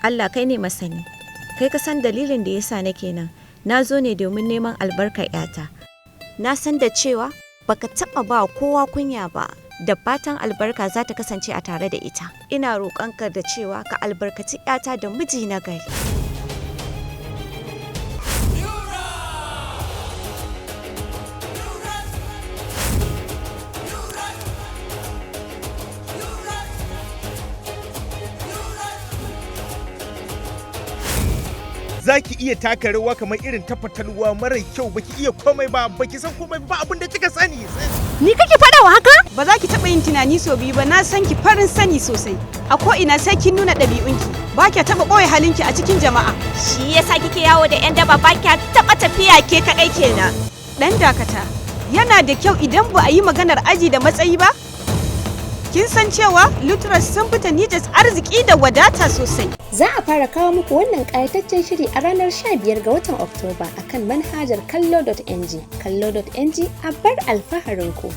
Allah, kai ne masani. Kai ka san dalilin da yasa nake nan. Na zo ne domin neman albarkar 'yata. Na san da cewa baka taɓa ba kowa kunya ba. Da fatan albarka za ta kasance a tare da ita. Ina roƙonka da cewa ka albarkaci 'yata da miji na gari. Za ki iya taka rawa kamar irin ta fatalwa mara kyau. Baki iya komai ba, baki san komai ba, abin da kika sani. Ni kake faɗa wa haka? Ba za ki taɓa yin tunani sau biyu ba, na san ki farin sani sosai. A ko ina sai kin nuna ɗabi'unki. Ba kya taɓa ɓoye halinki a cikin jama'a. Shi yasa kike yawo da 'yan daba, ba kya taɓa tafiya ke kaɗai kenan. Ɗan dakata. Yana da kyau idan ba a yi maganar aji da matsayi ba? Kin san cewa Lutras sun fita Nijas arziki da wadata sosai. Za a fara kawo muku wannan ƙayataccen shiri a ranar 15 ga watan Oktoba akan manhajar kallo.ng. Kallo.ng, a bar alfaharinku.